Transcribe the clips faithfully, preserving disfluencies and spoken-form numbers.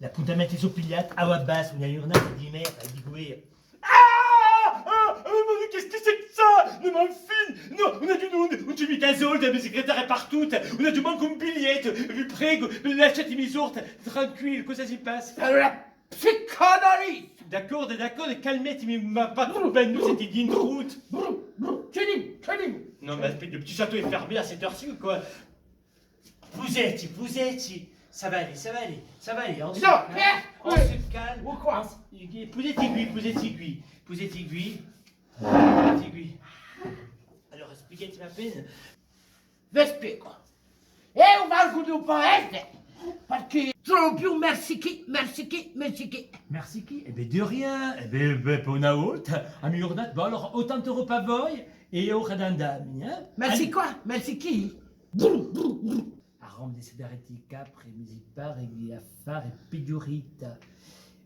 L'appuntamenti sò pigliati, avà basta, una ghjurnata di merda, di guerra. Ah! Ah! Ah, ma qu'est-ce que c'est que ça? Non, mais enfin! Non, ùn aghju, ùn, ùn ci hè micca soldi, a me secretaria hè partuta, ùn aghju mancu un bigliettu, vi pregu, lasciatemi sorta, tranquillu, cosa si passa? Allora, psicanalisi! D'accordu, d'accordu, calmatemi, ma partu bè, nò, site dintr'out. Brr, brr, tieni, tieni. Non, mais aspetta, tu sors fermé à cette heure-ci ou quoi? Puseti, puseti. Ça va aller, ça va aller, ça va aller, on se calme, on se calme. Ou quoi? Puseti quì, puseti quì, puseti quì. Puseti quì. Allora, spiegati appena. Vi spiegu. Eiu vengu di u paese, perchè sò più mersichì, mersichì, mersichì. Mersichì? Eh ben, de rien. Eh ben, ben, per una volta, a me ghjurnata, bon, allora, ottanta euro per voi, è hè ora d'andà mi, eh? Mersichì? Mersichì? Brum, brum, brum. A ronda di sti diritti capri, mi si pare chì l'affare hè pighjurita. È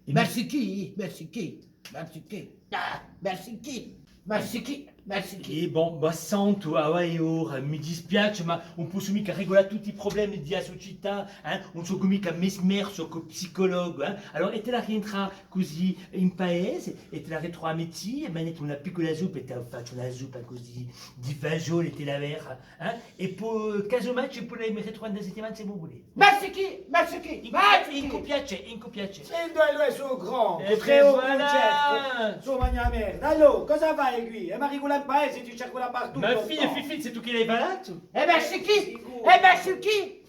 mi... Mersichì, mersichì, mersichì. Ah, mersichì, mersichì, mersichì. È bon, ma santu, ah, vai, ora, mi dispiace, ma ùn possu micca regulà tutti i prublemi di a sucità, eh? Ùn sò micca mesmersu cù u psicologu, eh? Allora, è ti la rientra cusì in paese, è ti la ritrova à mezidì, mi metti una piccula suppa, è ti facciu una suppa cusì di fasgioli, è ti la vera, eh? È po, casumai, ci pudemu ritruvà in una settimana, s'è vo vulete. Mersichì, mersichì, mersichì. Incù piacè, incù piacè. Sì, dui, dui, sò grandi, eh, trè ben ore, voilà. Certu. Sò magna merda. Allora, cosa fai quì? È mi riculà in paese, ti cercu dapertuttu. Ma infine, Fifì, sè tù chì l'hai falatu? È mersichì, è mersichì,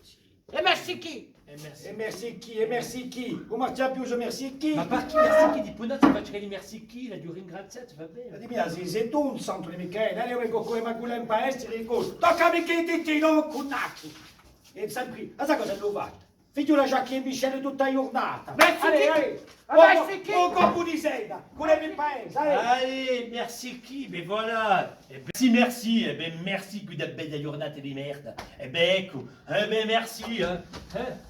è mersichì. È mersichì, è mersichì. Cum'è chì più sò mersichì? Ma parchì mersichì? Di pò nò, ti facciu i mersichì, l'aghju ringraziatu, va bè. Ma dimmi, sè, sè tù un santu di Michele, allora eiu vengu cù e macule in paese, dicu, tocca à mè chì ti, ti, nò, cunacchi. È sempre, ma sai cosa aghju fattu? Fighjula Jackie è Michel tutta a ghjurnata. Mersichì! Allez, allez. Ah, mersichì! Au, au, au colpu di seta, cù l'ami in paese, allez. Allez, mersichì, ben voilà. Eh ben, sì, merci, eh ben, merci, quidda bella ghjurnata di merda. Eh ben, eccu, eh ben, merci, eh. Eh?